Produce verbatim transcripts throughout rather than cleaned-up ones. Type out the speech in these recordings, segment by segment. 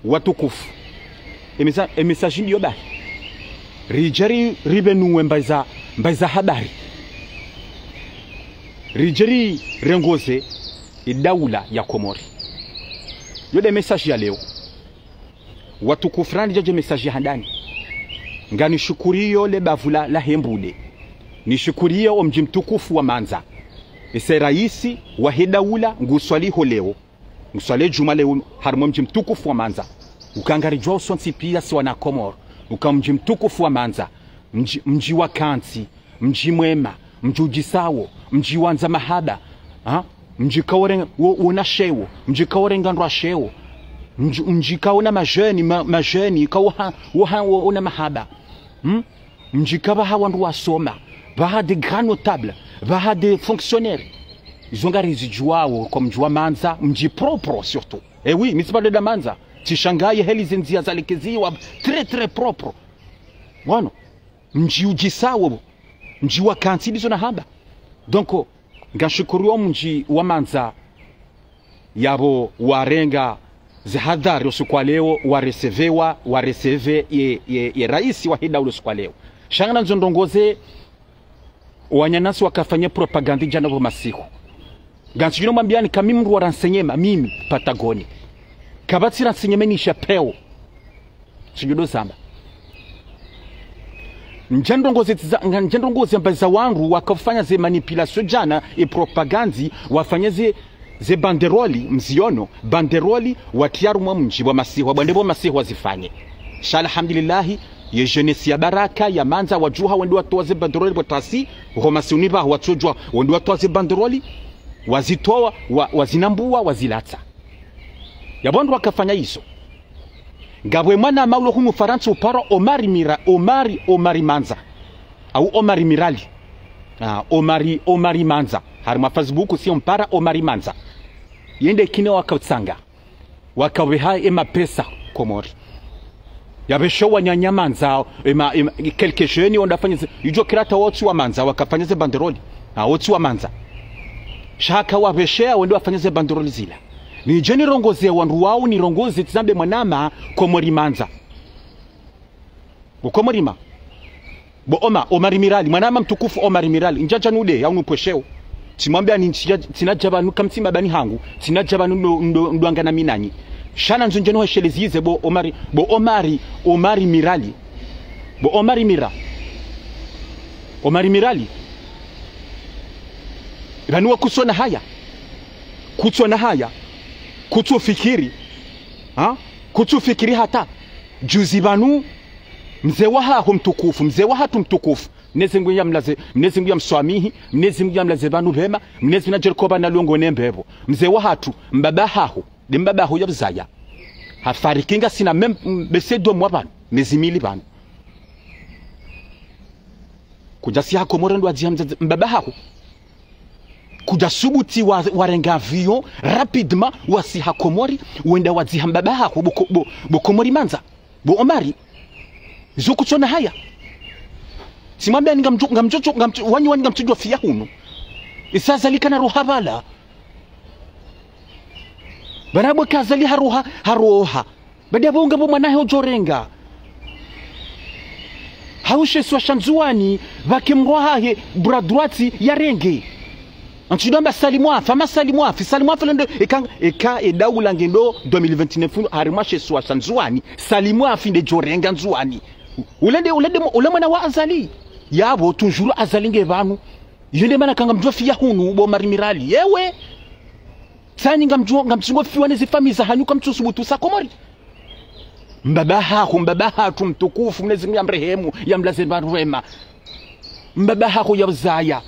Watukufu, emesa-, emesaji ndiyo bahi. Ridje ri-, ripvenuwe mbayi za, mbayi za habari. Ridje rirengoze edaula ya Komori. Yo nde mesaji ya leo. Watukufu, randzi djadje mesaji ya handani. Nganishukuriyo le bavu la, la Hembude. Nishukuriyo omdji mtukufu wa Mandza. Ese raisi wahe daula nguswaliho leo. Nguswali djumwa leo harimwa omdji mtukufu wa Mandza. Uka ngaridjuwao sontsi piya si wana Komori. Uka mdji mtukufu wa Mandza. Mdji, mdji wa kantsi, mdji mwema, mdji udjisao, mdji wandza mahaba. Ha? Mdji kaore-, wo-, wona sheo, mdji kaorenga ndrwa sheo. Mdji, mdji kaona majeni, ma-, majeni, kaoha, woha, wo-, wona mahaba. Hmm? Mdji kapvaha wandru wasoma, pvaha des grands notables, pvaha des fonctionnaires. Izo ngarizidjuwao kwa mdji wa Mandza, mdji propre surtout. Eh oui, mi tsi pvale nda Mandza. Tsishangaye heli ze ndziya zalekeziwa, très, très propre. Wano, mdji udjisao, mdji wa kantsi ndizo nahamba. Donc, nganishukuriyo omdji wa Mandza, yapvo warenga zihadhari usiku wa leo, warecevewa, wareceve ye, ye, ye raisi wahe daula usiku wa leo. Sha nganandzo ndrongoze, wananyasi wakafanya propagande djana pvo masihu. Ngantsi djino mwambiyani ka mi mdru wa renseignement, mimi, Patagoni. Kapvatsi renseignement ni shapeo. Tsidjo ndo zamba. Ndja ndrongoze tiza-, nga-, ndja ndrongoze mbayi za wandru wakafanya ze manipulation djana, e propagande, wafanya ze, ze banderole, mziono, banderole, watriya harumwa mdji pvo masihu, wabwande pvo masihu wazifanye. Sha alhamdulillahi, ye jeunesse ya baraka, ya Mandza, wadjuha, wende watowa ze banderole, pvo tasi, pvo masihu ni pvaho watsodjuha, wende watowa ze banderole, wazitowa, wa-, wazinambuwa, wazilatsa. Yapvo wandru wakafanya izo. Ngapvo mwanama ulo hunu Farantsa upara Omari Mira-, Omari, Omari Mandza. Au Omari Mirali. Ah, Omari, Omari Mandza. Harimwa Facebook si umpara Omari Mandza. Yende kine wakautsanga. Wakapveha emapesa Komori. Yapveshe wananya Mandza, ema, ema, quelques jeunes, wende wafanye ze, idjo kira ta wotsi wa Mandza, wakafanya ze banderole. Ah, wotsi wa Mandza. Sha haka wapvesheya wende wafanye ze banderole zila. Nidje nirongoze wandru wao, nirongoze tizambe mwanama Komori Mandza. Ukomori ma. Bo Oma-, Omari Mirali, mwanama mtukufu Omari Mirali. Ndjadja nude, ya unupvesheo. Tsimwambiyani ntsidja-, tsinadja pvanu kamtsi mbapvani hangu. Tsinadja pvanu ndo, ndo, ndo angana mi nanyi. Sha nandzo ndje nuhesheleze ize bo Omari, bo Omari, Omari Mirali. Bo Omari Mira. Omari Mirali. Pvanu wakutsona haya. Kutsona haya. Kutsufikiri. Ha? Kutsufikiri hata. Juzi pvanu, mze wahaho mtukufu, mze wahatru mtukufu. Mnyezi Mngu yamlaze, Mnyezi Mngu yamswamihi, Mnyezi Mngu yamlaze pvanu pvema, Mnyezi Mngu nadje rikoba na longo ne mbepvo. Mze wahatru, mbaba haho, nde mbaba haho ya uzaya. Hafariki ngasina mem-, m-, bese do mwa pvanu, mezi mili pvanu. Kudjasiha Komori ndo wadziha mdzadze, mbaba haho. Kudjasubuti wa, warenga avion, rapidement, wasiha Komori, wende wadziha mbaba haho, bo ko-, bo, bo Komori Mandza. Bo Omari, zo kutsona haya. Tsimwambiyani ngamdjo-, ngamdjo-, ngamdjo-, wanyi, wanyi ngamtsudjo fiya hunu. Isa Azali kana roha pvala. Pvanu pvo ka Azali haroha, haroha. Baada yapvo ngapvo mwana hahe udjorenga. Hau she isiwa sha Ndzuwani, pvake mdru wahahe, bras droit yarenge. Antsi ndo amba Salim Wafi, ama Salim Wafi, Salim Wafi lendo, eka, eka, edaula ngendo deux mille vingt-neuf, harimwa she isiwa sha Ndzuwani, Salim Wafi nde djorenga Ndzuwani. Ule nde, ule nde, ule mwana wa Azali. Yapvo, toujours Azali nge pvanu. Iyo nde mana ka ngamdjo fiya hunu, bo Omari Mirali. Yewe. Tsanyi ngamdjo, ngamtsungo fiwa ne zifamiyi zahanyu kamtsusubutu sa Komori. Mbaba haho, mbaba hatru mtukufu, Mnyezi Mngu yamrehemu, yamlaze pvanu pvema. Mbaba haho ya uzaya.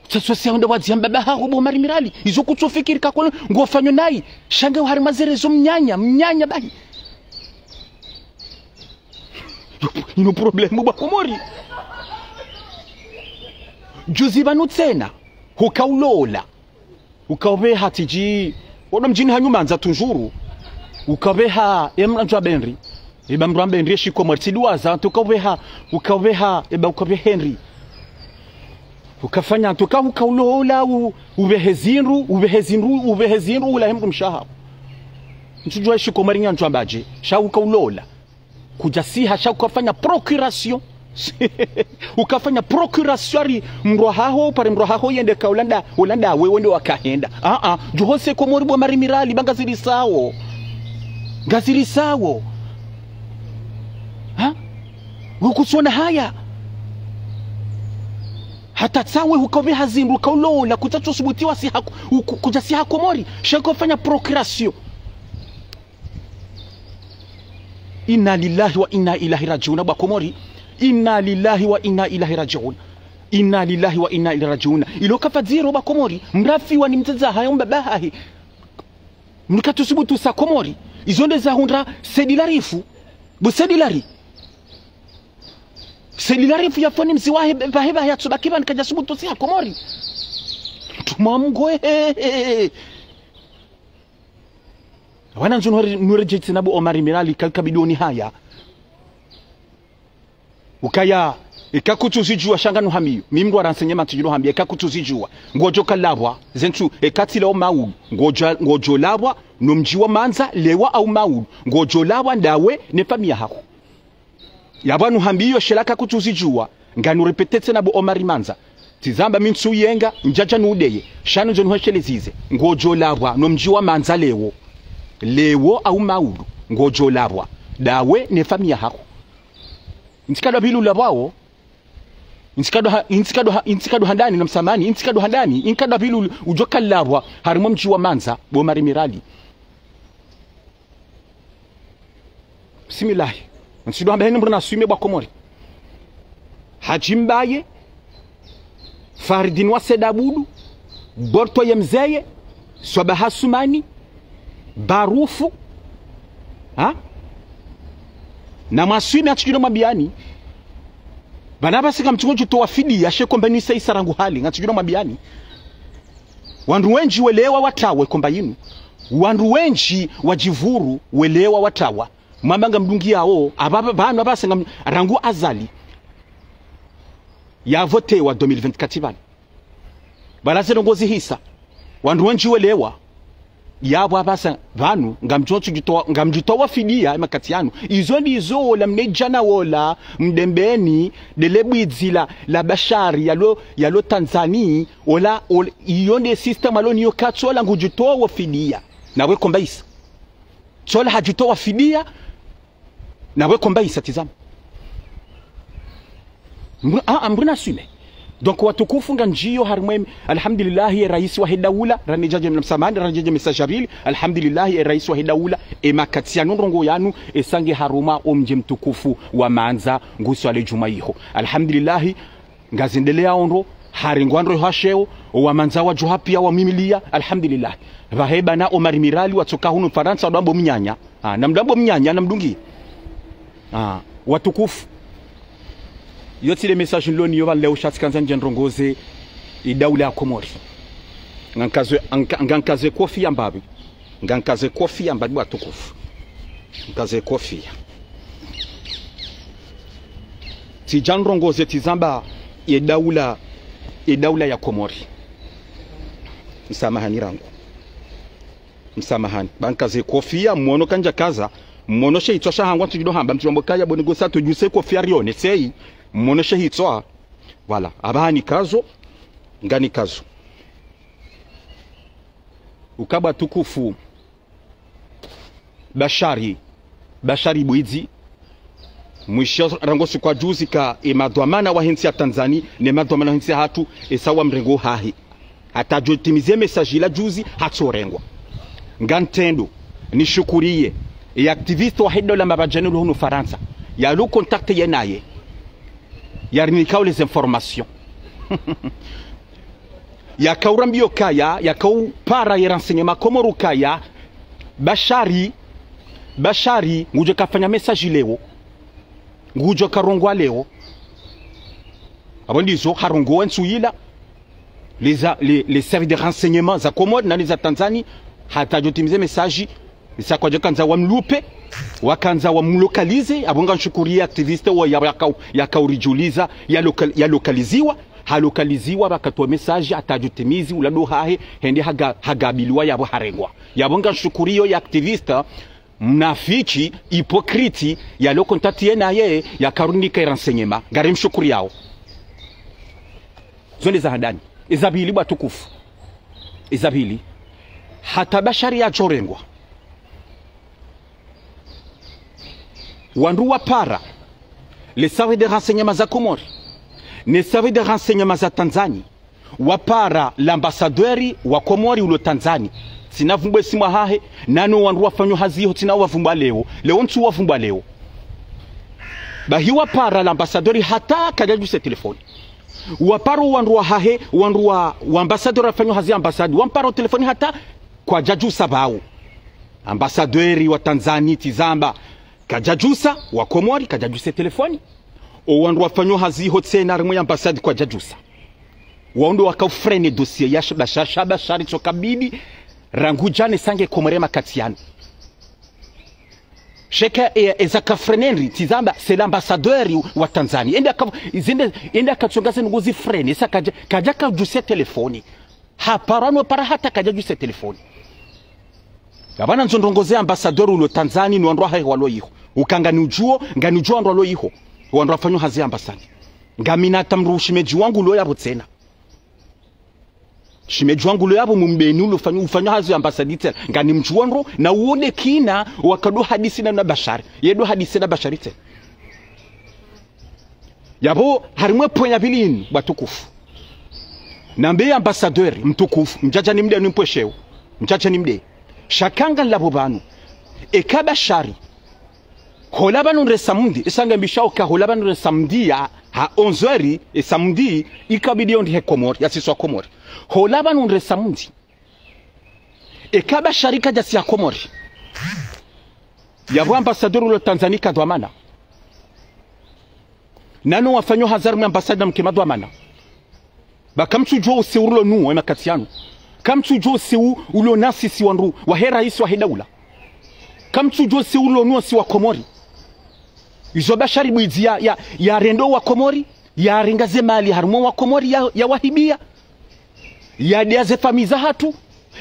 Tsaswa siya wende wadziha mbaba haho bo Omari Mirali. Izo kutsufikiri kakolo ngofanyo nayi. Sha nge harimwa ze réseaux mnyanya, mnyanya bahi. Inu problème bo Wakomori. Juzi pvanu tsena. Huka ulola. Uka upveha tiji, wono mdjini hanyu Mandza tunjuru. Uka upveha, emdru wa Bendri. Eba mdru wa Bendri, eshikomori tsi duwaza, uka upveha, uka upveha, eba uka upveha Henri. Ukafanya, uka, uka ulola, u-, upvehe zindru, upvehe zindru, upvehe zindru, ulahe mdrumshe haho. Ntsudjuwa shikomori nyandzwa mbadje, sha uka ulola. Kudjasiha, sha ukafanya procuration. Ukafanya procuration hari mdru haho, pare mdru haho yende ka Holanda, Holanda we wende wakahenda. Ah, ah, djuhose Komori bo Omar Mirali, ba Ngazidja sawo. Ngazidja sawo. Ha? Ukutsona haya. Hata tsawe hukauve hazindru, ukaulola, kutsatso subuti wasiha, uku-, kudjasiha Komori. Sha ukafanya procuration. Inna lillahi wa inna ilaihi rajiuna, bo Wakomori. Inna lillahi wa inna ilaihi rajiuna. Inna lillahi wa inna ilaihi rajiuna. Ilo kafadziro, bo Wakomori. Mdru hafiwa ni mdzadze hahe, mbaba hahe. Mdru katsusubutu sa Komori. Izo nde zahundra Said Larifou. Bo Said Lari. Said Larifou yafa ni mdzi wahe, pvahe, pvahe yatsubaki pvanu kadjasubutu sa Komori. Mtrumwa Mngu, he, he, he. Wana ndzo nure-, nuredjetse na bo Omar Mirali, ka-, kabidi oni haya. Ukaya, eka kutsuzidjuwa sha nganuhambiyo. Mi mdru wa renseignement ntsudjo hambia, eka kutsuzidjuwa. Ngodjo kalabwa, zentsu, eka tsi leo Maulu. Ngodjo, ngodjo labwa, no mdji wa Mandza, Lewa au Maulu. Ngodjo labwa, ndawe, ne famiyi yaho. Yapvo nuhambiyo shela ka kutsuzidjuwa, nganurepete tsena bo Omar Mandza. Tsizamba mi ntsuyenga, ndjadja nudeye, sha ndzo nuhesheleze ze. Ngodjo labwa, no mdji wa Mandza Lewo. Lewo au Maulu, ngodjo labwa. Ndawe ne famiyi yaho. Ntsi kadwa pvilu labwawo. Ntsi kadwa ha-, ntsi kadwa ha-, ntsi kadwa handani na msamani, ntsi kadwa handani, ntsi kadwa pvilu udjo kalabwa, harimwa mdji wa Mandza, bo Omar Mirali. Bismillahi. Ntsudjo hamba heni mdru na swime bo Wakomori. Hadji Mbaye, Faridine wa Said Abdou, Borto ye Mzeye, Swaba Hasumani, Barufu. Ha? Na mwaswime ntsudjo mwambiani. Pvanu pvasi ngamdjo towa fidiya, she komba inu isa isa rangu hale, ntsudjo mwambiani. Wandru wendji welewa watrawa komba inu. Wandru wendji wadjipvuru welewa watrawa. Mwamba ngamdungiyawo, apva, pvanu apvasa ngam-, rangu Azali yavotewa deux mille vingt-quatre pvanu. Pvala ze ndrongoo zihisa. Wandru wendji welewa. Yapvo apvasa pvanu, ngamdjo towa, ngamdjo towa fidiya, emakati yanu. Izo ndizo ola mnedjana ola, mdembeni, ndele bwidzi la, la Bashari, yalo, yalo Tanzani, ola, ola, iyo nde système alo niyo katsola ngudjo towa fidiya. Nawe komba isa. Tsola hadjo towa fidiya, nawe komba isa tsizamba. Mbu-, ah, ah, mdru na swime. Donc, watukufu ngamdjiyo harimwa em-, alhamdulillahi, e raisi wahe daula, ranidjadje msamani, ranidjadje message ya pvili, alhamdulillahi, e raisi wahe daula, emakati yanu ndrongoo yanu, esa nge harumwa omdji mtukufu wa Mandza, ngusiku wa le djumwa iho. Alhamdulillahi, ngazendeleyao ndro, harengwa ndro ha sheo, owamandza wadjuha piya wamwimiliya, alhamdulillah. Pvahe pvanu Omar Mirali watsoka hunu Farantsa, wadwambo mnyanya. Ah, namdwambo mnyanya, namdungi. Ah, watukufu. Iyo tsi le message nilo nayo pvanu leo sha tsikandza ndje ndrongoze e daula ya Komori. Ngankaze, nganka-, ngankaze kofiya mbapvi. Ngankaze kofiya mbapvi watukufu. Ngankaze kofiya. Tsidja ndrongoze tsizamba e daula, e daula ya Komori. Msamahani rangu. Msamahani. Ba nkaze kofiya, mwono kandja kaza, mwono she hitswa shahangu ntsudjo hamba, mtsudjo hamba kaya boni gosa todjuse kofiya rione, seyi, mwono she hitswa. Voilà. Apvaha nikazo, nganikazo. Ukaya watukufu. Bashari, Bashari Bwidzi, mwisho rangu siku ya juzi ka e madhwamana wahe ntsi ya Tanzania, ne madhwamana wahe ntsi yahatru, esa wamrenge hahe. Hata yadjo timize message ila juzi, hatsorengwa. Ngantrendo, nishukuriye, e activiste wahe daula mapvadjana lo hunu Farantsa, yalo contact ye naye. Yarinika o les informations. Yakaurambiyo kaya, yakaupara ye renseignement Komori kaya, Bashari, Bashari, ngudjo kafanya message leo. Ngudjo karongowa leo. Apvo ndizo, harongowa ntsu yila, les a-, les, les services de renseignement za Komori, na za Tanzanie, hata yadjo timize message, esa kwadja kandza wamlupe, wakandza wamlocalize, apvo ngamshukuriye activiste wo ya-, yakau-, yakauridjuliza, ya local-, yalocaliziwa, halokaliziwa, pvakatowa message, hata djutimizi, ula ndo hahe, hende haga-, hagabiliwa yapvo harengwa. Yapvo ngamshukuriyo ye activiste, mnafiki, hypocrite, yalo contacté naye, yakarunika ye renseignement. Ngarimshukuriyao. Zo nde za handani. Eza pvili bo watukufu. Eza pvili. Hata Bashari yadjorengwa. Wandru wapara le service de renseignement za Komori, ne service de renseignement za Tanzanie, wapara l'ambassadeur wa Komori ulo Tanzanie. Tsina pvumbwe simu hahe, nano wandru wafanyo hazi iho, tsina wavumbwa leo. Leo ntsu wavumbwa leo. Bahi wapara l'ambassadeur hata kadjadjuse telefoni. Waparo wandru wahahe, wandru wa, wa ambassadeur wafanyo hazi ambassade, wamparo telefoni hata kwadjadjusa pvao. Ambassadeur wa Tanzanie tsi zamba kadjadjusa, wa Komori kadjadjuse telefoni. O wandru wafanyo hazi iho tsena harimwa ye ambassade kwadjadjusa. Wao ndo waka freiner dossier ya sh-, Bashar, sha Bashari tsoka bidi, rangu djana sange Komori makati yanu. Sheka e, eza ka freiner ndri, tsi zamba, c'est l'ambassadeur wa Tanzanie. Ende aka, zende, ende akatsonga zinu nguzi freiner, sa kadja, kadja kadjuse telefoni. Hapara no para hata kadjadjuse telefoni. Yapvo nandzo ndrongoze ambassadeur ulo Tanzanie, no wandru wahahe walo iho. Uka nganudjuo, nganudjuo wandru walo iho. Wandru wafanyo hazi ambassade. Ngamina hata mdru shemedji wangu ulo yapvo tsena. Shemedji wangu ulo yapvo mumbeni ulo ufanyo, ufanyo hazi ambassade tsena. Nganimdjuo ndro, na uwo nde kina, wakado hadisi na, na Bashari. Yedo hadisi na Bashari tsena. Yapvo, harimwa ye point ya pvili inu, bo watukufu. Nambe ambassadeur, mtukufu, mdjadja nimde nimpvwesheo. Mdjadja nimde. Shaka ngalapvo pvanu. Eka Bashari. Hola pvanu nde samedi, isa ngambishao ka hola pvanu nde samedi ya, ha onze heures, e samedi, ikabidi yo ndihe Komori, yasiswa Komori. Hola pvanu nde samedi. Eka Bashari kadjasiha Komori. Yapvo ambassadeur ulo Tanzanie ka dhwamana. Nano wafanyo hazi harimwa ye ambassade na mke madhwamana. Ba kamtsudjuo use ulo nuo ye makati yanu. Kamtsudjuo use u-, ulo nasi si wandru, wahe raisi wahe daula. Kamtsudjuo use ulo nuo si wa Komori. Izo Bashari bwidzi ya, ya, yarendo wa Komori, yarenga ze mali harimwa wa Komori ya, yawahibia. Yadea ze famille zahatru,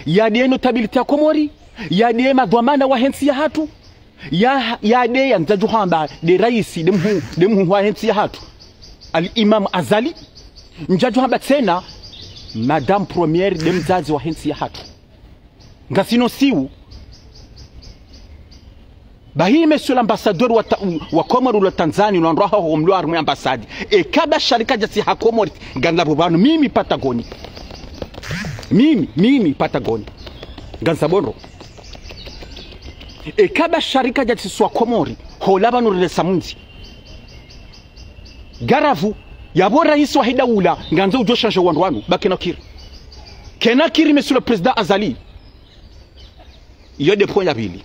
yadea notabilité ya Komori, yadea madhwamana wahe ntsi yahatru, ya, yadea ntsudjo hamba nde raisi, nde mhuu, nde mhuu wahe ntsi yahatru. Al Imam Azali, ntsudjo hamba tsena, Madame Première nde mdzadze wahe ntsi yahatru. Ngasina usiu. Bahi, monsieur l'ambassadeur wa ta-, wa Komori ulo Tanzanie, ulo ndro haho mlo harimwa ye ambassade. Eka Bashari kadjasiha Komori, nganilapvo pvanu, mimi Patagoni. Mimi, mimi Patagoni. Nganilapvo ndro. Eka Bashari kadjasiswa Komori, hola pvanu nde samedi. Garavu, yapvo raisi wahe daula, ngandzo udjo changer wandru wanu, ba kena kiri. Kena kiri, monsieur le président Azali. Iyo nde point ya pvili.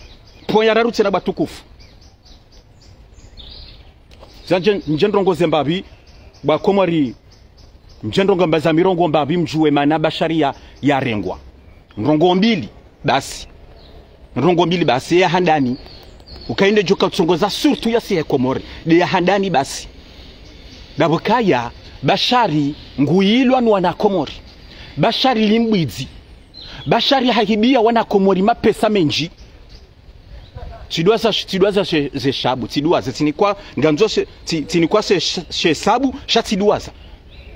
Point ya raru tsena bo watukufu. Za ndje, ndje ndrongoze mbapvi, bo wa Komori, ndje ndrongoze mbapvi, za mi ndrongoze mbapvi mdjuwe mana Bashari ya, yarengwa. Ndrongo mbili, basi. Ndrongo mbili, basi, ya handani. Uka inde djoka tsongoza surtout yasihe Komori. Nde ya handani, basi. Ndapvo kaya, Bashari, nguyilwa ni wana Komori. Bashari limbwidzi. Bashari hahibia wana Komori mapesa mendji. Tsiduwaza, tsiduwaza she, ze shabu, tsiduwaza, tsinikwa, ngandzo she, tsi-, tsinikwa she, she, she shabu, sha tsiduwaza.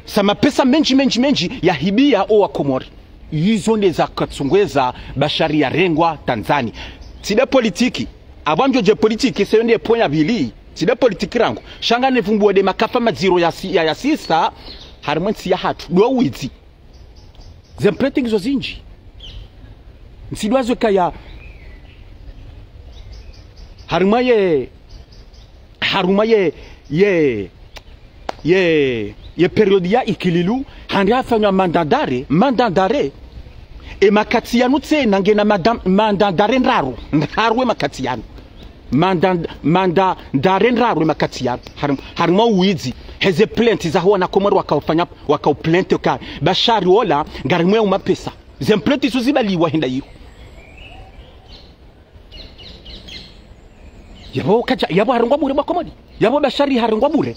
Sa mapesa mendji, mendji, mendji, yahibia o wa Komori. Izo nde za katsongweza Bashari yarengwa Tanzanie. Tsi nde politiki, apvo ndjo dje politiki, se yo nde point ya pvili, tsi nde politiki rangu. Sha nganivumbuo nde makafa madziro ya si-, ya, yasisa, harimwa ye ntsi yahatru, ndo widzi. Ze mplete ngizo zindji. Ntsidwazo kaya. Harimwa ye, harimwa ye, ye, ye, ye période ya Ikililu, handi hafanywa mandat d'arrêt, mandat d'arrêt. E makati yanu tsena ngena madam-, mandat d'arrêt ndraru, ndraru e makati yanu. Mandat, mandat d'arrêt ndraru e makati yanu. Harim-, harimwa uwidzi. Heze plainte za ho wana Komori wakaufanya, wakauplainte ka Bashari ola, ngarimwao mapesa. Ze plainte izo zibaliwa henda iho. Yapvo kadja, yapvo harengwa bure bo wa Komori. Yapvo Bashari harengwa bure.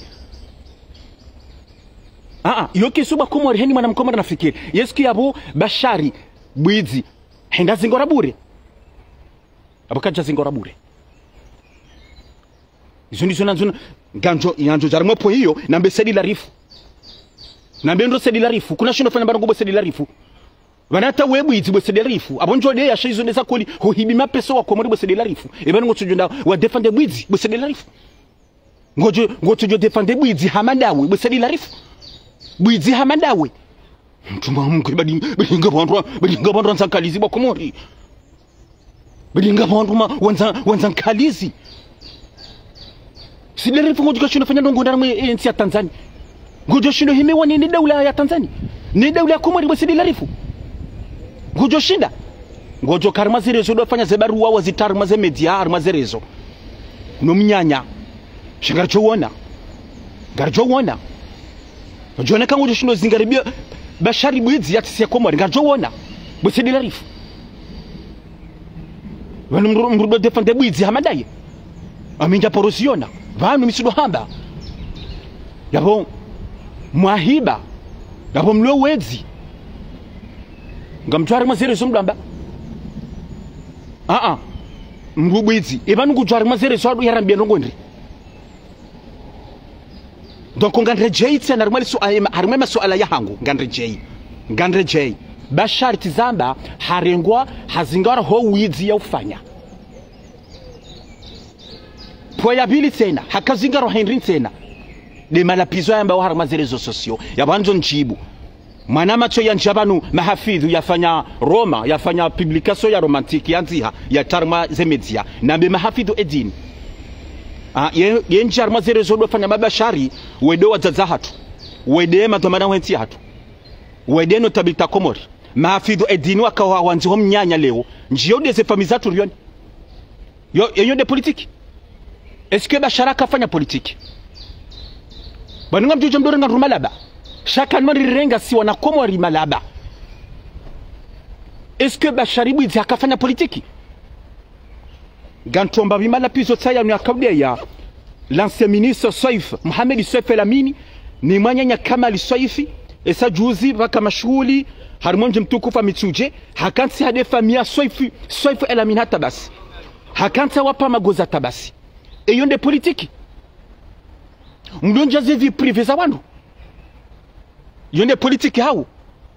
Ah, ah, yo kisu ba Komori, heni mwana Mkomori nafikiri. Est-ce que yapvo Bashari Bwidzi hende zingora bure? Apvo kadja zingora bure. Izo ndizo nandzo na, ngandzo, ngandzo djarimwa pvo iyo, nambe Said Larifou. Nambe ndo Said Larifou, kuna shindo fanya barongo bo Said Larifou. Pvanu hata we Bwidzi bo Said Larifou. Apvo ndjo de ya sha izo nde za koli, ho hibi mapesa wa Komori bo Said Larifou. Eba ngodjo nda wa défendre Bwidzi bo Said Larifou. Ngodjo, ngodjo défendre Bwidzi hama ndawe bo Said Larifou. Bwidzi hama ndawe. Mtru ma mkwe badi, badi nga pvandru, badi nga pvandru wandza nkalizi ba Komori. Badi nga pvandru ma, wandza, wandza nkalizi. Said Larifou ngodjo shindo fanya ndrongo ndani mwe, eh, ntsi ya Tanzania. Ngodjo shindo hime wa ne, ne daula ya Tanzania. Ne daula ya Komori bo Said Larifou. Ngodjo shinda. Ngodjo ka harumwa ze réseaux ndo fanya ze baruwa wa zitra harumwa ze média, harumwa ze réseaux. No mnyanya. Sha ngaridjo wona. Ngaridjo wona. Ngodjo wona ka ngodjo shindo zingaribia Bashari Bwidzi ya tsi ya Komori. Ngaridjo wona. Bo Said Larifou. Pvanu mdru, mdru ndo défendre Bwidzi hama ndaye. Ami ndja paro ziyona. Pvanu mi tsi ndo hamba. Yapvo mwahiba. Yapvo mlo wedzi. Ngamtru harumwa ze réseaux mdru amba. Ah, ah. Mdru Bwidzi. Eba ngu djo harumwa ze réseaux ndo yarambia ndrongo ndri. Donc, nganredjeyi tsena harumwa li sua-, eh, ma-, harumwa masuala ya hangu, nganredjeyi. Nganredjeyi. Bashari tsi zamba, harengwa, hazingara ho widzi ya ufanya. Pvo ya pvili tsena, haka zingara hindri tsena. Nde malapvizo yambao harumwa ze réseaux sociaux, ya pvandzo ndjibu. Mwana matso ya ndja pvanu mahafidhu yafanya roma, yafanya publication ya romantique ya ndziha, yatra harumwa ze média. Nambe mahafidhu edini. Ah, ye, ye ndja harumwa ze réseaux ndo fanya mabashari, wende wadzadze hatru. Wende madhwamana we ntsi hatru. Wende no tabita Komori. Mahafidhu edini waka wa, wandzi ho mnyanya leo. Ndjiyo nde ze famiyi zatru rioni. Yo, yo, yo nde politique. Est-ce que Bashari haka fanya politique? Pvanu ngamdjo dja mdore nga ndru malaba. Sha ka nwa rirenga si wana Komori malaba. Est-ce que Bashari Bwidzi haka fanya politique? Ngamtromba pvi malapvizo tsaya nu ya kaudeya. L'ancien ministre Soif, Mohamed Soif El Amine, ni mwananya Kamal Soif, esa juzi pvaka mashuhuli, harumwa mdji mtukufu wa Mitsudje, hakantsi hade famiyi ya Soif, Soif El Amine hata basi. Hakantsi wapva magoza hata basi. Eyo nde politique. Mdondja ze vie privée za wandru. Yo nde politique hau.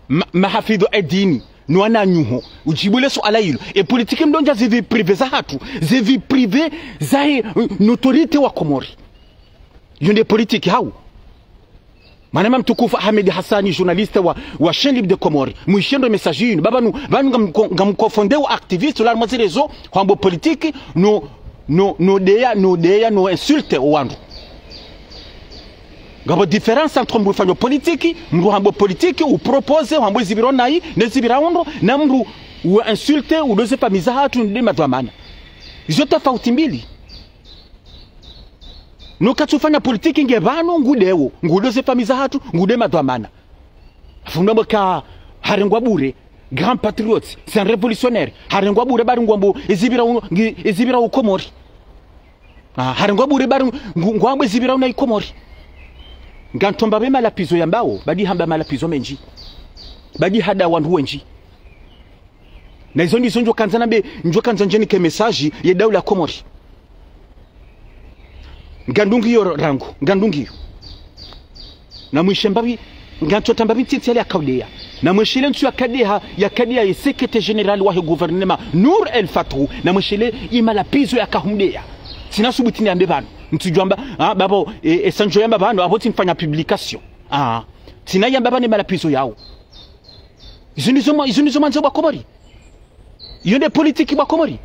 Ma-, mahafidhu edini. No wananyaho. Udjibu le suala ilo. E politique mdondja ze vie privée za hatru. Ze vie privée za e, euh, notoriété wa Komori. Yo nde politique hau. Mwanama mtukufu Ahmed Hassani, journaliste wa, wa Chaîne Libre des Comores. Mwishe ndo message yinu. Ba pvanu, pvanu ngam-, ngamconfondre o activiste, la harumwa ze réseaux, hwambo politique, no, no, no deya, no deya, no insulte o wandru. Ngapvo différence entre mdru ufanya politique, mdru hambo politique, upropose, hambo zipvira nayi, ne zipvira undro, na mdru u insulte, udo ze famiyi za hatru, nde madhwamana. Izo tafauti mbili. No katsu fanya politique nge pvanu, ngu dewo, ngu do ze famiyi za hatru, ngu de madhwamana. Afundwa mbo ka harengwa bure, grand patriote, c'est un révolutionnaire. Harengwa bure bari ngwambo, ezipvira u, ngi, ezipvira u Komori. Ah, harengwa bure bari ngu, ngwambo ezipvira una i Komori. Ngamtromba pvi malapvizo yambao, badi hamba malapvizo mendji. Badi hada wandru wendji. Na izo ndizo ndjo kandza nambe, ndjo kandza ndjenike message ye daula Komori. Ngandungiyo rangu, ngandungiyo. Na mwishe mbapvi, ngantsota mbapvi ntiti yale ya kaudeya. Na mwishile ntsu ya kadeha, ya kadeha ye secrétaire général wahe gouvernement, Nour El Fath, na mwishile i malapvizo ya kahumdeya. Tsina subuti ni ambe pvanu. Ntsudjwamba, ah, babo, e, e sandjo yamba pvanu, apvo tsimfanya publication. Ah, tsina yamba pvanu e malapvizo yao. Izo ndizo mwa-, izo ndizo mwandzo ba Komori. Iyo nde politique ba Komori.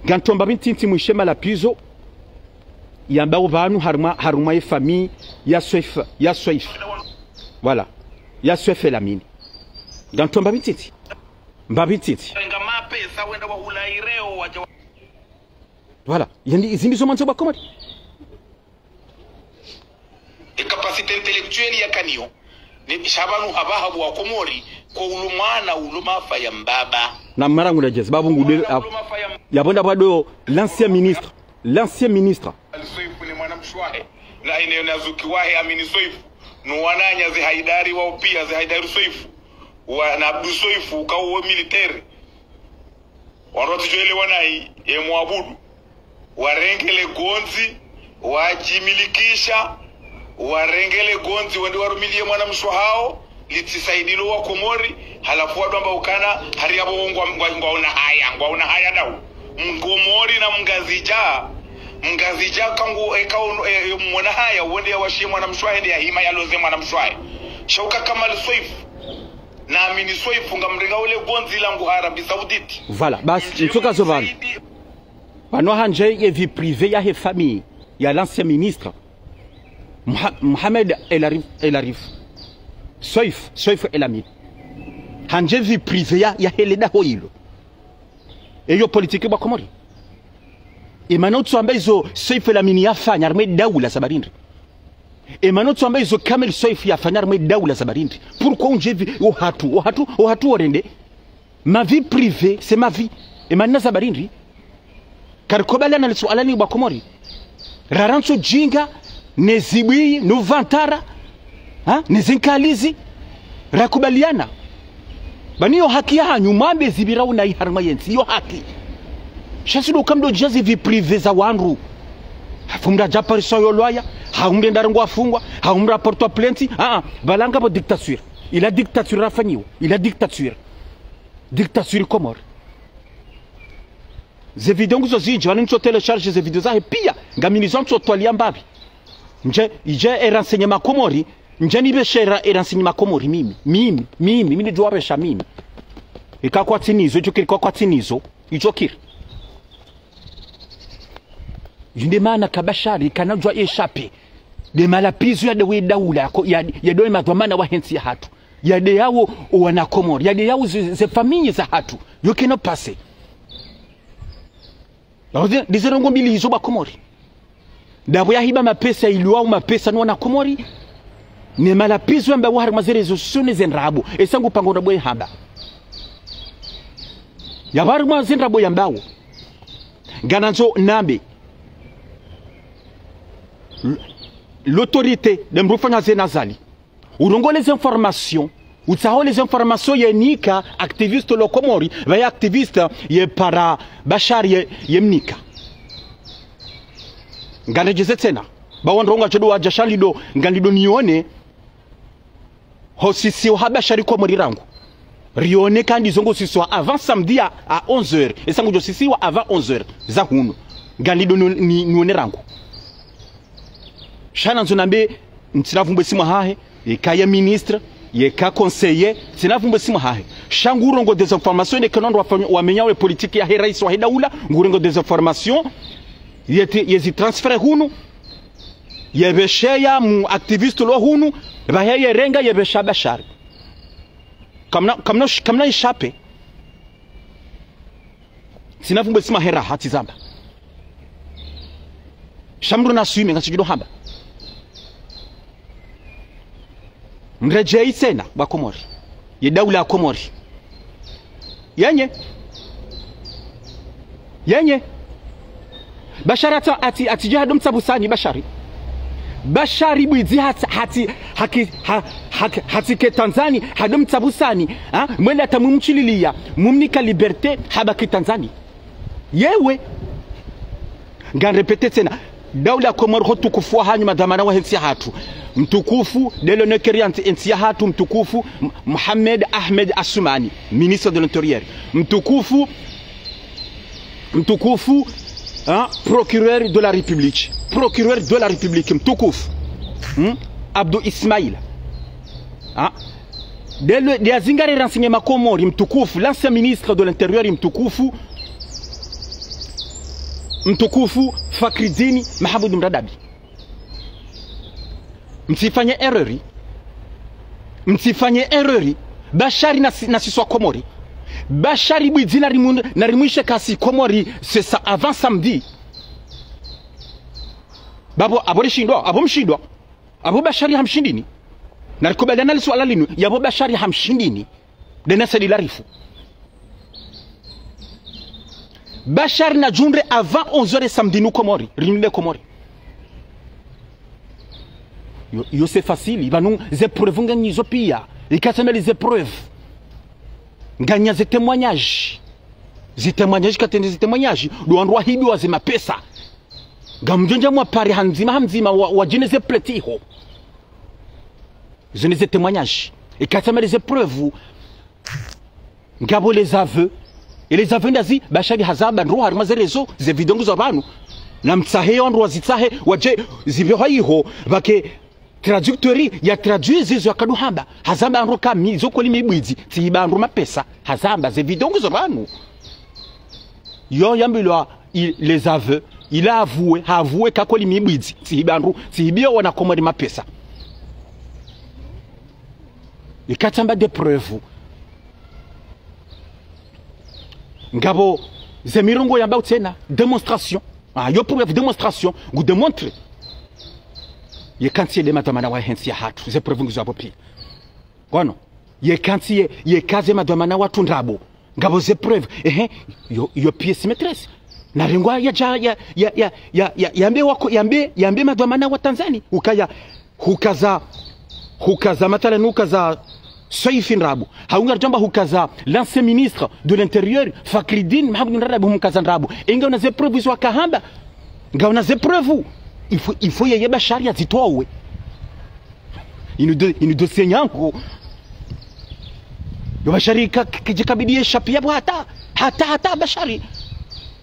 Ngamtromba pvi ntiti mwishe malapvizo yambao pvanu harumwa, harumwa ye famiyi ya Soif, ya Soif. Voilà. Ya Soif El Amine. Ngamtromba pvi ntiti. Mbapvi ntiti. Nga mapesa wenda wa hula ireo waja wa- Voilà. Iyo ndi, izo ndizo mwandzo ba Komori. E capacité intellectuelle yakanayo, ne sha pvanu hapvaha bo wa Komori, ko ulo mwana, ulo mafa ya mbaba. Na mara ngu na jezi, babu ngu de, ulo mafa ya m- yapvo nda pvwa do l'ancien ministre, l'ancien ministre. Ali Soif ne mwana mshe wahe. Na ine nazuki wahe Amini Soifu. No wananya ze Haidari wao pia, ze Haidari Soifu. Wa, na Abdu Soifu, ukao wo militaire. Wandru watsidjuwa elewana yi, ye mwabudu. Warenge le gondzi, wadjimilikisha, warenge le gondzi, wende warumilie mwanamshe wahawo, litsisaidilo wa Komori, halafu wandru wamba ukana, hari yapvo ngwa, ngwa, ngwaona haya, ngwaona haya dawu. Mkomori na Mngazidja, Mngazidja kangu eka ono, e, e, mwona haya, wende yawashiye mwanamshe wahe, nde yahima yaloze mwanamshe wahe. Sha uka Kamal Soifu, na Amini Soifu ngamrenga ule gondzi langu Arabie Saoudite. Voilà, basi, ntsuka zo pvanu. Pvanu handje ye vie privée yahe famille ya l'ancien ministre Moha-, Mohamed El Arif, El Arif. Soif, Soif El Amin. Handje vie privée ya, yahe le daho ilo. Eyo politique bwa Komori. Emana utsuamba izo Soif El Amin yafanya harimwa daula za barindri. Emana utsuamba izo Kamal Soif yafanya harimwa daula za barindri. Pourquoi undje vi-, ohatru, ohatru, ohatru orende? Ma vie privée, c'est ma vie. Emana za barindri. Karikubaliana le suala ni bwa Komori. Rarantso djinga, ne zibwi, no vantara, ha? Ne zinkalizi. Rakubaliana. Pvanu yo haki yahanyu, mwambe zipvira unayi harimwa yentsi, yo haki. Sha tsi ndo uka mdo djia ze vie privée za wandru. Halafu mdru adja parisa yo lwaya, hau mdru enda rengwa afungwa, hau mdru aportwa plainte, ah, ah, pvala ngapvo dictature. Ila dictature rafanyiwa, ila dictature. Dictature Komori. Ze video nguzo zindji, pvanu ntso télécharger ze video zahe pia, ngamini zo ntso twaliya mbapvi. Ndje, idje e renseignement Komori, ndje nipveshe e renseignement Komori, mimi, mimi, mimi, mimi nidjo wapvesha mimi. Ika kwatsi nizo, idjo kiri kwa kwatsi nizo, idjo kiri. Yinde mana ka Bashar, kana djwa échapper. Nde malapvizo ya ndewe daula, ko, ya, ya ndewe madhwamana wahe ntsi yahatru. Ya nde yawo owana Komori, ya nde yawo ze, ze famille zahatru. Yo keno passé. Ndizo ndrongoo mbili izo bwa Komori. Ndapvo yahiba mapesa, iliwao mapesa no wana Komori. Ne malapvizo yambawo harimwa ze réseaux sociaux ne ze ndrabo. Esa ngu pango ndrabo yehamba. Yapvo harimwa ze ndrabo yambawo. Nganandzo nambe. L-, l'autorité, nde mdru ufanya ze nazali. Urongoe les informations, utsahe les informations yenika activiste lo Komori, pvaye activiste yepara Bashar ye, yemnika. Nganredjeze tsena, ba wandru ngwadjo wadja sha nlido, nganlido nione, ho sisiwa ha Bashar Komori rangu. Rione ka ndizo ngo sisiwa avant samedi à, à onze heures. Esa ngudjo sisiwa avant onze heures za hunu. Nganlido ni, ni, nione rangu. Sha nandzo nambe, ntsina pvumbu esimwa hahe, yeka ye ministre, yeka conseiller, ntsina pvumbu esimwa hahe. Sha ngu urongoa des informations, neka no wandru wafanya, wamenyao ye politique yahe raisi wahe daula, ngu urongoa des informations, yeti, yezi transférer hunu, yepvesheya mu activiste lo hunu, pvahe yerenga yepvesha Bashar. Kamna, kamna, kamna échapper. Ntsina pvumbu esimwa he raha tsi zamba. Sha mdru na swime ngatsidjo hamba. Mredjeyi tsena bwa Komori. Ye daula ya Komori. Yenye. Yenye. Bashar hata, hati, hati dja hado Mtsabusani, Bashari. Bashari bwidzi hati, hati, haki, ha, haki, hati ke Tanzani, hado Mtsabusani, ha? Mwele hata mumtsililiya, mumnika liberté, habaki Tanzani. Yewe. Nganrépéter tsena. Daula Komori ho utukufu wahanyu madhwamana wahe ntsi yahatru. Mtukufu, nde lo nekeri ya ntsi, ntsi yahatru, mtukufu, M-, Mohamed Ahmed Assoumani, ministre de l'Intérieur. Mtukufu, mtukufu, hein, procureur de la République. Procureur de la République, mtukufu. Hmm? Abdou Ismail. Hein? Nde lo, nde yazingare renseignement Komori, mtukufu, l'ancien ministre de l'Intérieur, mtukufu, mtukufu, Fakridine Mahamoud Mradabi. Mtsifanye erreur. Mtsifanye erreur. Bashari na si-, na sisi wa Komori. Bashari bwidzi na rimu-, na rimwishe kasi Komori, c'est ça, avant samedi. Ba pvo, apvo rishindwa, apvo mshindwa. Apvo Bashari hamshindini. Na rikubaliana le suala linu, yapvo Bashari hamshindini. Nde na sadi larifu. Bashar nadjundre avant onze heures samedi nu Komori, rinule Komori. Yo, yo c'est facile. Pvanu ze preuves nganyi zo pia. Ikatsi amba les épreuves. Nganya ze témoignages. Ze témoignages, katsina ze témoignages. Ndo wandru wahibiwa ze mapesa. Ngamdjo ndja mwapare ha mdzima ha mdzima wa, wadjine ze plaintes ho. Zo nde ze témoignages. Ikatsi amba les épreuves. Ngapvo les aveux. E les aveux ndazi, Bashari hazamba ndro harimwa ze réseaux, ze vidéo ngizo pvanu. Namtsahe yo ndro wazitsahe, wadje zipvehwa iho, pvake traducteur ya traduit zizo yakadu hamba. Hazamba ndro ka mi, zo kweli mi bwidzi, tsihiba ndro mapesa. Hazamba ze vidéo ngizo pvanu. Yo yambilwa i, les aveux, il a avoué, ha avoué ka kweli mi bwidzi, tsihiba ndro, tsihibiyo wana Komori mapesa. Ikatsi amba des preuves. Ngapvo ze mirongo yamba utsena, démonstration. Ah, yo preuve, démonstration, ngu démontré. Yeka ntsi ye nde madhwamana wahe ntsi yahatru, ze preuves ngizo apvo pia. Ngono, yeka ntsi ye, yeka ze madhwamana watru ndrabo. Ngapvo ze preuves, ehe, yo, yo pièce maîtresse. Narengwa yadja, ya, ya, ya, ya, ya, yambe wako, yambe, yambe madhwamana wa Tanzanie. Ukaya, hukaza, hukaza mathalan, hukaza Soifi ndrabo. Hau ngaridjo amba hukaza l'ancien ministre de l'Intérieur, Fakridine Mahamoud ndrabo, humkaza ndrabo. E ngauna ze preuves wakahamba. Ngauna ze preuves. Il faut, il faut yeye Bashari yazitowe. Inu do, inu dossier nyangu. Yo Bashari ka, ka, kadjakabidi ye shapi yapvo hata, hata, hata Bashari.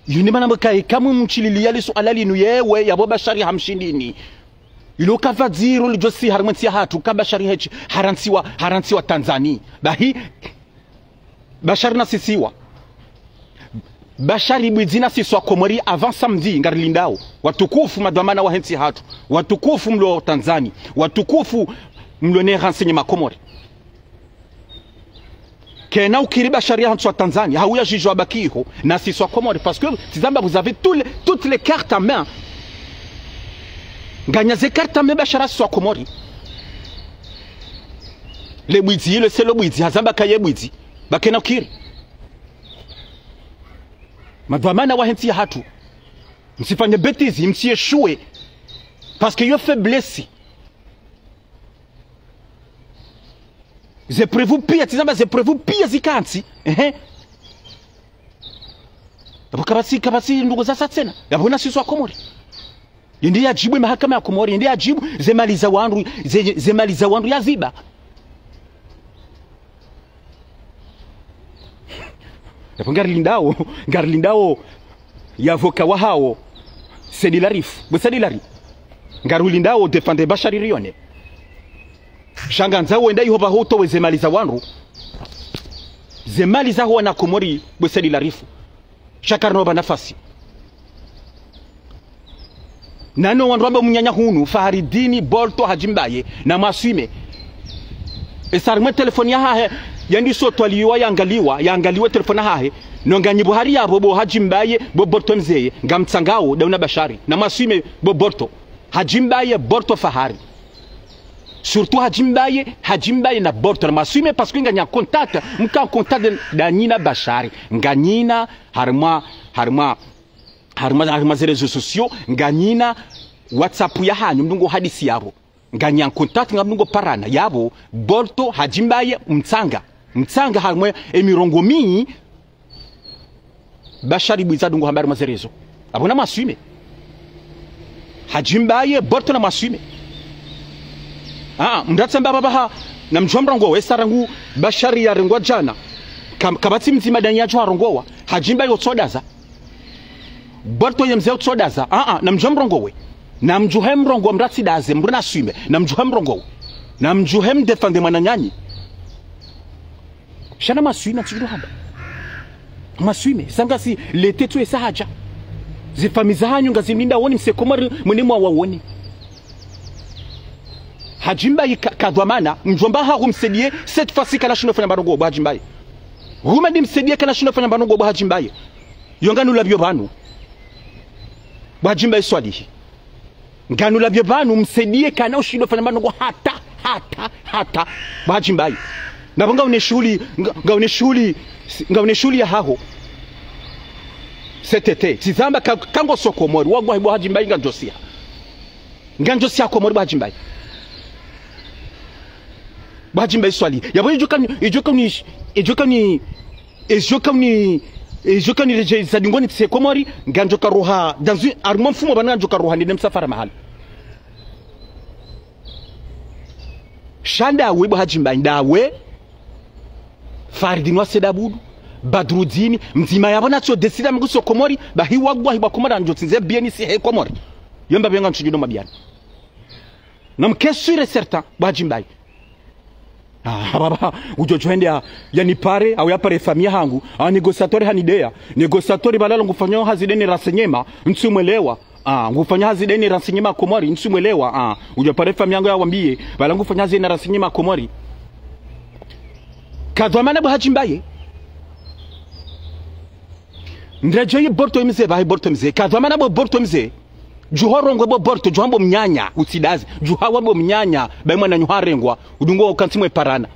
Yo nde mana mbaka eka mwe mtsilili ya le suala linu yewe, yapvo Bashari hamshindini. Ilo kapvadziro lidjo si harimwa entsi yahatru, ka Bashari hetsi, harantsiwa, harantsiwa Tanzanie. Bahi, Bashari nasisiwa. Bashari bwidzi nasiswa Komori avant samedi, ngarilindao. Watukufu madhwamana wahe ntsi yahatru. Watukufu mlo Tanzanie. Watukufu mlo ne renseignement Komori. Kena ukiri Bashari hantsiwa Tanzanie, hauya jijwa baki iho, nasiswa Komori, parce que, tsi zamba vous avez tous les, toutes les cartes en main. Nganya ze cartes en main Bashari asiswa Komori. Le bwidzi, le selo bwidzi, hazamba kaye bwidzi. Ba kena ukiri. Madhwamana wahe ntsi yahatru. Msifanye bêtise, msi échouer. Parce que yo faiblesse. Ze preuves pia, tsi zamba ze preuves pia zikantsi. Ehe. Yapvo kapvatsi, kapvatsi ndrongoo zasa tsena. Yapvo nasiswa Komori. Yende yajibu ye mahakama ya Komori, yende yajibu ze mali za wandru, ze, ze mali za wandru yaziba. Yapvo ngarilindao, ngarilindao ye avocat wahao, Said Larifou, bwe Said Lari. Ngarilindao défendre Bashari rione. Sha ngandzao wende iho pvaho utowe ze mali za wandru. Ze mali zaho wana Komori, bwe Said Larifou. Sha karina wapva nafasi. Nano wandru wamba mnyanya hunu, Faharidini, Bolto, Hadji Mbaye, namwaswime. Esa harimwa telefoni yahahe, yandiso twaliwa, yangaliwa, yangaliwe telefoni yahahe. No nganyi bo hari yapvo, bo Hadji Mbaye, bo Bolto mzeye, ngamtsangao, ndauna Bashari. Namwaswime, bo Bolto. Hadji Mbaye, Bolto, Fahari. Surtout Hadji Mbaye, Hadji Mbaye na Bolto, namwaswime parce que nganya contact, mka contact nda nyina Bashari. Nganyina, harimwa, harimwa, harimwa, harimwa ze réseaux sociaux, nganyina WhatsApp yahanyu, mdungo hadisi yapvo. Nganya contact, ngamdungo parana, yapvo, Bolto, Hadji Mbaye, mtsanga. Mtsanga harimwa, e mirongo mi, Bashari bwidzi adungo hamba harimwa ze réseaux. Apvo namwaswime. Hadji Mbaye, Bolto namwaswime. Ah, mdratse mba pvapvaha, namdjuha mrongowe, esa rangu Bashari yarengwa djana. Ka, kapvatsi mdzima ndani yadjo harongowa. Hadji Mbaye otsodaza. Bolto ye mze otsodaza. Ah, ah, namdjuha mrongowe. Namdjuhe mrongowe mdratsi daze, mdru naswime. Namdjuhe mrongowe. Namdjuhe mdéfendre mwananyanyu. Sha namwaswime, ntsi kilo hamba. Mwaswime, sangasi lete tu esa hadja. Ze famiyi zahanyu ngazimlindao, woni mse Komori, mwende mwawaone. Hadji Mbaye ka, kadhwamana, mdjomba hahu msaidie, cette fois-ci kana shindo fanya mba ndrongoo bo Hadji Mbaye. Huma ndi msaidie kana shindo fanya mba ndrongoo bo Hadji Mbaye. Yo nganulapvio pvanu. Bo Hadji Mbaye Swalihi. Nganulapvio pvanu msaidie kana ushindo fanya mba ndrongoo hata, hata, hata. Bo Hadji Mbaye. Napvo ngaune shuhuli, nga, ngaune shuhuli, ngaune shuhuli yahaho. Setete. Tsi zamba ka, kangoso Komori. Wallahi bo Hadji Mbaye ngamdjosiha. Ngamdjosiha Komori bo Hadji Mbaye. Bo Hadji Mbaye swali. Yapvo idjo kani, idjo kani, idjo kani, idjo kani, idjo kani redjeza dingoni tsi Komori, ngandjo karoha, dans une, harumwa mfumo pvanu ngandjo karoha nende msafara mahala. Sha ndawe bo Hadji Mbaye, ndawe, Faridine wa Said Abdou, Badrudine, mdzima yapvo natso décidé mguso Komori, bahi wagwa hiba Komori, andjo tsinze bien isi he Komori. Yomba benga ntsu djudo mabiani. Namke sûr et certain, bo Hadji Mbaye. Ah, baba, udjo djo hende ya, yanipare, au yapare famille hangu. Ah, négociateur hanideya. Négociateur balala ngufanyo hazi deni renseignement, ntsu mwelewa. Ah, ngufanyo hazi deni renseignement Komori, ntsu mwelewa. Ah, udjo pare famille hangu yawambiye, bala ngufanyo hazi deni renseignement Komori. Kadhwamana bo Hadji Mbaye. Ndredjo yi Borto mze, bahi Borto mze. Kadhwamana bo Borto mze. Djuha urongowe bo Borto, djuha mbo mnyanya, utsidazi. Djuha wa mbo mnyanya, bahi mwananyaho harengwa, udungo ukantsi mwe parana.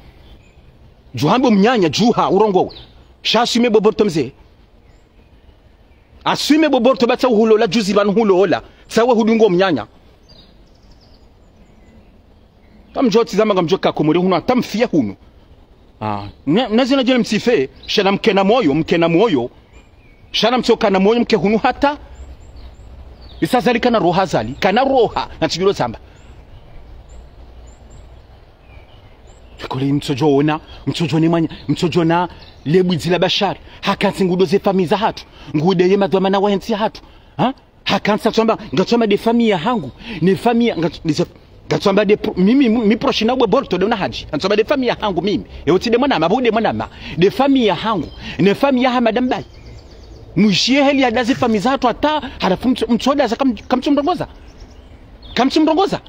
Djuha mbo mnyanya, djuha urongowe. Sha assume bo Borto mze. Assume bo Borto ba tsa uhulola, juzi pvanu hulola. Tsawe hudungo mnyanya. Kamdjo tsi zamba ngamdjo ka Komori hunu, hata mfiya hunu. Ah, na, na zina djeni mtsife, sha namkena moyo, mkena moyo. Sha namtsoka na moyo mke hunu hata. Isa Azali kana roha Azali, kana roha, na tsidjulo zamba. Kole mtsodjo ona, mtsodjo ne mwanya, mtsodjo na lebwidzi la Bashar. Hakantsi ngudo ze famille za hatru, ngudo ye madhwamana wa hentsi ya hatru. Ha? Hakantsi atsamba, ngatsamba de famille ya hangu, ne famille ya, ngats-, ne ze-, ngatsamba de pro-, mimi, mi proche na we Borto de una Hadji. Ngatsamba de famille ya hangu mimi. E uti de mwanama, bo de mwanama. De famille ya hangu, ne famille ya Hamada Mbaye. Mwishiye heli ya dazi famille za hatru hata, halafu mtso-, mtsoda za kam-, kamtsu mrongoza. Kamtsu mrongoza.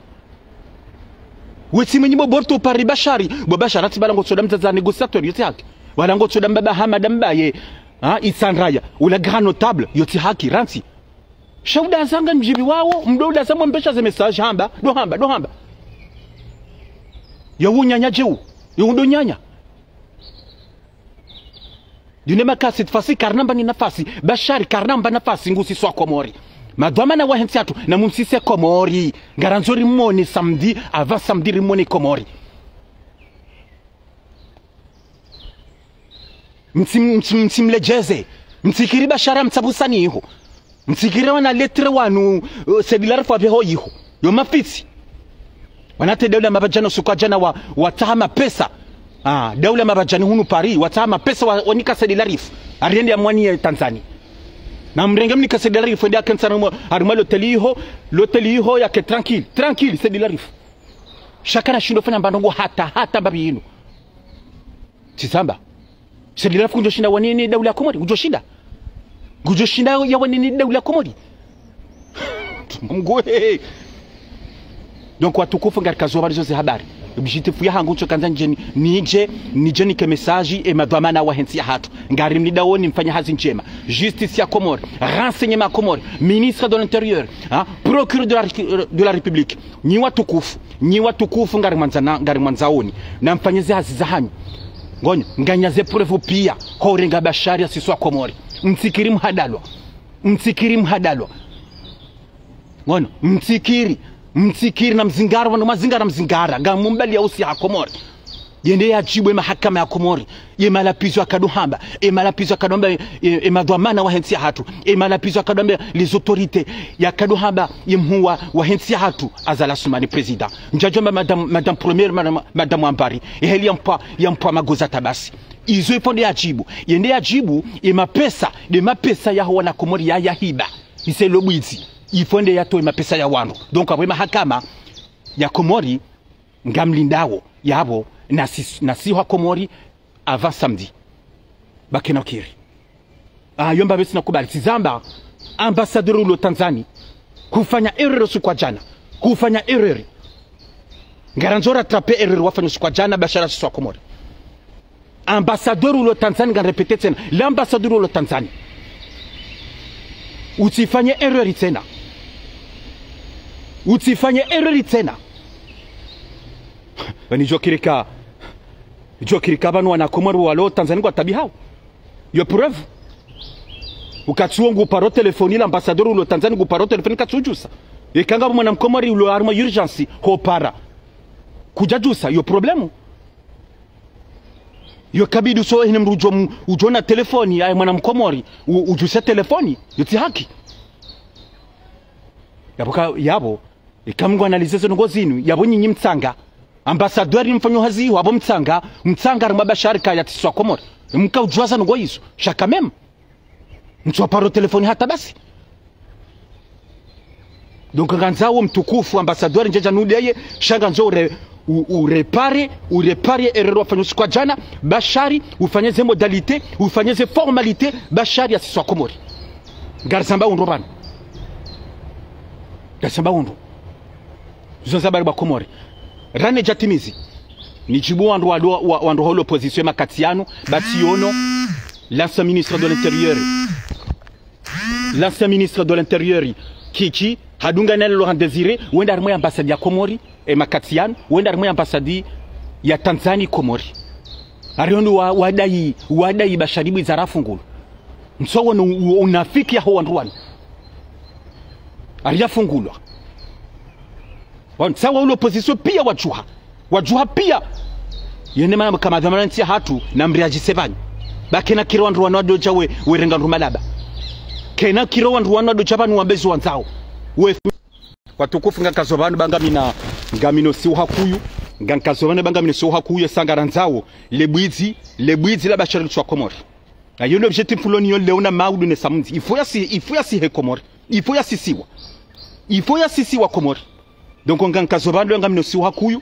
Wetsi mwenyi bo Borto pare Bashar, bo Bashar atsi bala ngotsoda mdzadze négociateur, yotsi haki. Wala ngotsoda mbaba Hamada Mbaye, ha, Itsandraya, ula grand notable, yotsi haki, rantsi. Sha uda zanga mdjibi wawo, mdo uda za mwambesha ze message hamba, do hamba, do hamba. Yo unyanya djeu, yo udo nyanya. Dune makasi tfasi karnamba ni nafasi, Bashar karnamba nafasi ngusi swa Komori. Madhwamana wa hentsi hatru, na mumsise Komori. Ngarandzo rimone samedi, avant samedi rimone Komori. Mtsi-, mtsi-, mtsimledjeze. Mtsikiri Bashar mtsapvusani iho. Mtsikiri wana lettre wanu, uh, Said Larif wapveho iho. Yo mafitsi. Wana te daula mabadjani usiku wa djana wa, watsaha mapesa. Ah, daula mabadjani hunu Paris, watsaha mapesa wa, wanika Said Larif. Ariende ya mwani ya Tanzanie. Na mrenge mnika Said Larif, ende akentsa harumwa, harumwa l'hôtel iho, l'hôtel iho yake tranquille. Tranquille, Said Larif. Sha kana shindo fanya mbandrongo hata, hata mbapvi yinu. Tsi zamba. Said Larif ngudjo shinda wanene daula ya Komori, ngudjo shinda. Ngudjo shinda ya wanene daula ya Komori. Mngu he. Donc watukufu ngarikazo habari zoze habari. Objectif ya hangu ntso kandza nidje ni, nidje, nidje nike message e madhwamana wa hentsi ya hatru. Ngari mlidaoni mfanya hazi ndjema. Justice ya Komori, renseignement ya Komori, ministre de l'Intérieur, hein, procureur de la, de la République. Nyi watukufu, nyi watukufu ngari mwandzana, ngari mwandzaoni. Na mfanye ze hazi za hanyu. Ngonyo, nganya ze preuve pia, ho urenga Bashar ya siswa Komori. Mtsikiri mhadalwa. Mtsikiri mhadalwa. Ngonyo, mtsikiri, mtsikiri na mzingara, wanu mazingara mzingara. Ngamumbali ya usi ha Komori. Yende yadjibu e mahakama ya Komori. Ye malapvizo yakado hamba, e malapvizo yakado hamba, e, e madhwamana wa hentsi ya hatru, e malapvizo yakado hamba, les autorités, yakado hamba, ye mhuu wa, wa hentsi ya hatru, Azali Assoumani président. Ndjadjo hamba madame, madame première, madame, madame Ambari, e heli ya mpwa, ya mpwa magoza tabasi. Izo ifo nde yadjibu, yende yadjibu, e mapesa, nde mapesa yaho wana Komori ya, yahiba. Ise lobwidzi, ifo nde yatowe mapesa ya wanu. Donc, apvo e mahakama ya Komori, ngamlindao yapvo, na si, na siho ha Komori, avant samedi. Bakena ukiri. Ah, yomba besi nakubali. Tsi zamba, ambassadeur ulo Tanzanie. Hufanya erreur usiku wa djana. Hufanya erreur. Ngarandzo rattrape erreur wafanya usiku wa djana, Bashar siswa Komori. Ambassadeur ulo Tanzanie, ngarépété tsena. L'ambassadeur ulo Tanzanie. Utsifanye erreur tsena. Utsifanye erreur tsena. Ni djokirika. Djokirika pvanu wana Komori walo Tanzanie ngwataabihao. Yo preuve. Ukatsuo nguparo telefoni l'ambassadeur ulo Tanzanie nguparo telefoni katsudjusa. Eka ngapvo mwana mkomori ulo harumwa urgence ho para. Kudjadjusa, yo problème. Yo kabidi uso hene mdru udjo m-, udjo na telefoni, aye mwana mkomori, u-, udjuse telefoni, yo tsi haki. Yapvo ka, yapvo, ika mngu analize ze ndrongo zinu, yapvo nyinyi mtsanga. Ambassadeur mfanyo hazi, wapvo mtsanga, mtsanga harimwa Bashar ka ya tsi wa Komori. Mka udjuwa za ndrongo izo, sha quand même. Mtsu wa paro telefoni hata basi. Donc, ngandzao mtukufu ambassadeur ndjadja nudeye, sha ngandzo ure-, u-, urepare, urepare erreur wafanya usiku wa djana, Bashar, ufanye ze modalité, ufanye ze formalité, Bashar ya tsi wa Komori. Ngarizamba undro pvanu. Ngarizamba undro. Zo ndzabari ba Komori. Rane djatimizi. Nidjibu wandru wa, wa, wandru wa l'opposition makati yanu, ba tsi yono, l'ancien ministre de l'Intérieur. L'ancien ministre de l'Intérieur, Kitchi, hadungana ne Laurent Désiré, wenda harimwa ye ambassade ya Komori, e makati yanu, wenda harimwa ye ambassade ya Tanzanie Komori. Ariyo ndo wa, wadai, wadai Bashar Bwidza rafungulwa. Ntso wono u-, unafiki yaho wandru wanu. Ari yafungulwa. Wanu, sawa ule opposition pia wadjuha. Wadjuha pia. Yene mana kama dhwamana ntsi yahatru na mriadjise pvanu. Ba kena kira wandru wanu wadodja we, werenga ndru malaba. Kena kira wandru wanu wadodja pvanu wambe zo wandzao. We, watukufu ngankazo pvanu ba ngamina, ngamino siuha kuyu. Ngankazo pvanu ba ngamino siuha kuyu, sa ngarandzao. Le Bwidzi, le Bwidzi la Bashar litsi wa Komori. Ayo ndo objectif lo niyo leo na maudu ne samundzi. Il faut ya si, il faut ya si he Komori. Il faut ya sisiwa. Il faut ya sisiwa Komori. Donc, ngankazo pvanu ngamino siuha kuyu.